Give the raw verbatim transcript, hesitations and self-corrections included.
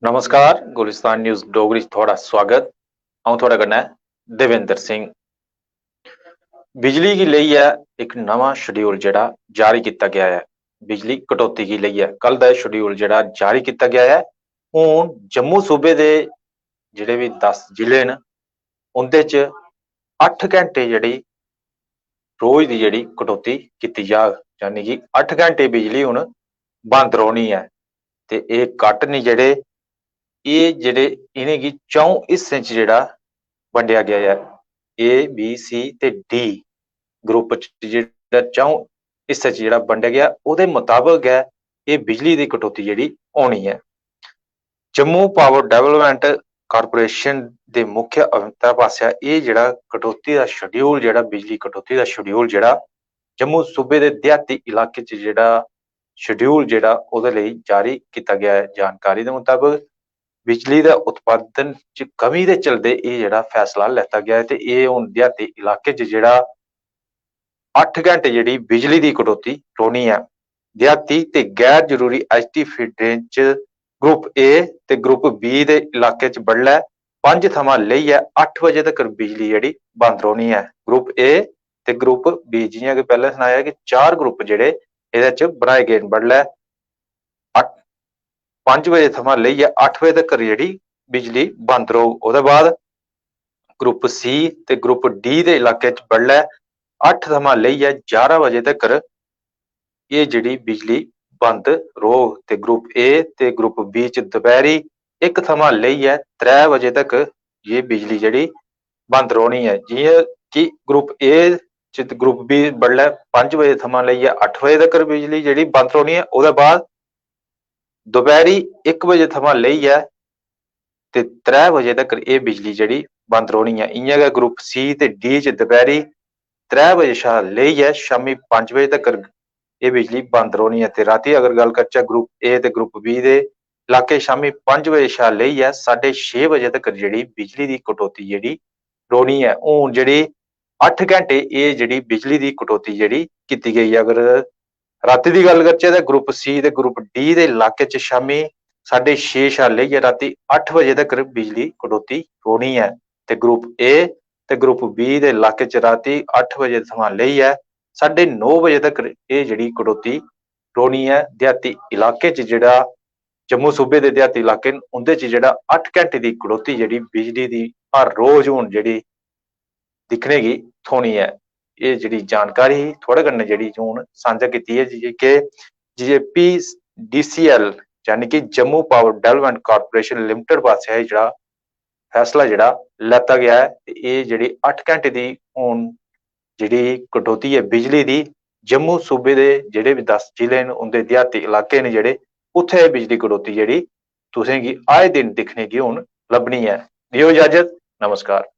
नमस्कार, गुलिस्तान न्यूज डोगरी च थुआढ़ा स्वागत। अ'ऊं थुआढ़े कन्नै देवेंद्र सिंह। बिजली गी लेइयै इक नमां शेड्यूल जेह्ड़ा जारी कीता गेआ ऐ, बिजली कटौती गी लेइयै कल दा एह् शेड्यूल जेह्ड़ा जारी कीता गेआ ऐ। हून जम्मू सूबे दे जेह्ड़े बी दस जिले न, उं'दे च अट्ठ घैंटे जेह्ड़ी रोज दी जेह्ड़ी कटौती कीती जाग, यानी कि अट्ठ घैंटे बिजली हून बंद रौह्नी ऐ। ते एह् कट न जेह्ड़े, एह् जेह्ड़े, इ'नेंगी च'ऊं हिस्सें च जेह्ड़ा बंडेआ गेआ ऐ, ए, बी, सी ते डी ग्रुप च जेह्ड़ा च'ऊं हिस्सें च जेह्ड़ा बंडेआ गेआ, ओह्दे मताबक गै एह् बिजली दी कटौती जेह्ड़ी होनी ऐ। जम्मू पावर डेवलपमेंट कारपोरेशन दे मुख्य अभियंता पासेआ एह् जेह्ड़ा कटौती दा शेड्यूल, जेह्ड़ा बिजली कटौती दा शेड्यूल, जेह्ड़ा जम्मू सूबे दे देहाती इलाके च जेह्ड़ा शेड्यूल जेह्ड़ा ओह्दे लेई जारी कीता गेआ ऐ। जानकारी दे मताबक बिजली दे उत्पादन च कमी दे चलदे एह् जेह्ड़ा फैसला लैता गेआ ऐ ते एह् हून देहाती इलाके च जेह्ड़ा अट्ठ घैंटे जेह्ड़ी बिजली दी कटौती रौह्नी ऐ। देहाती ते गैर जरूरी एचटी फीडरें च ग्रुप ए ते ग्रुप बी दे इलाके च बडलै पंज थमां लेइयै अट्ठ बजे तगर बिजली जेह्ड़ी बंद रौह्नी ऐ। ग्रुप ए ते ग्रुप बी, जि'यां कि पैह्लें सनाया कि चार ग्रुप जेह्ड़े एह्दे च बनाए गे न। बडलै अट्ठ, पंज बजे थमां लेइयै अट्ठ बजे तगर जेह्ड़ी बिजली बंद रौह्ग। ओह्दे बाद ग्रुप सी ते ग्रुप डी दे इलाके च बडलै अट्ठ थमां लेइयै ञारां बजे तगर एह् जेह्ड़ी बिजली बंद रौह्ग ते ग्रुप ए ते ग्रुप बी च दपैह्री इक थमां लेइयै त्रै बजे तक एह् बिजली जेह्ड़ी बंद रौह्नी ऐ। जि'यां कि ग्रुप ए च ते ग्रुप बी बडलै पंज बजे थमां लेइयै अट्ठ बजे तक बिजली जेह्ड़ी बंद रौह्नी ऐ। ओह्दे बाद दपैह्री इक बजे थमां लेइयै ते त्रै बजे तक एह् बिजली जेह्ड़ी बंद रौह्नी ऐ। इ'यां गै ग्रुप सी ते डी च दपैह्री त्रै बजे शा लेइयै शामी पंज बजे तक एह् बिजली बंद रौह्नी ऐ। ते रातीं अगर गल्ल करचै ग्रुप ए ते ग्रुप बी दे इलाके, शामी पंज बजे शा लेइयै साढे छे बजे तक जेह्ड़ी बिजली दी कटौती जेह्ड़ी रौह्नी ऐ। हून जेह्ड़ी अट्ठ घैंटे एह् जेह्ड़ी बिजली दी कटौती जेह्ड़ी कीती गेई ऐ। अगर रातीं दी गल्ल करचै ते ग्रुप सी ते ग्रुप डी दे इलाके च शामी साढे छे शा लेइयै रातीं अट्ठ बजे तगर बिजली कटौती रौह्नी ऐ। ते ग्रुप ए ते ग्रुप बी दे इलाके च रातीं अट्ठ बजे थमां लेइयै साढे नौ बजे तगर एह् जेह्ड़ी कटौती रौह्नी ऐ। देहाती इलाके च जेह्ड़ा जम्मू सूबे दे देहाती इलाके न, उं'दे च जेह्ड़ा अट्ठ घैंटे दी कटौती जेह्ड़ी बिजली दी हर रोज हून जेह्ड़ी दिक्खने गी थ्होनी ऐ। एह् जेह्ड़ी जानकारी ही थुआढ़े कन्नै जेह्ड़ी हून सांझा कीती ऐ, J K, J P D C L, यानी कि Jammu power development corporation limited पासेआ एह् जेह्ड़ा फैसला जेह्ड़ा लैता गेआ ऐ ते एह् जेह्ड़ी अट्ठ घैंटे दी हून जेह्ड़ी कटौती ऐ बिजली दी, जम्मू सूबे दे जेह्ड़े बी दस जिले न, उं'दे देहाती इलाके न जेह्ड़े, उत्थै एह् बिजली कटौती जेह्ड़ी तुसें गी आए दिन दिक्खने गी हून लब्भनी ऐ। देओ इजाजत, नमस्कार।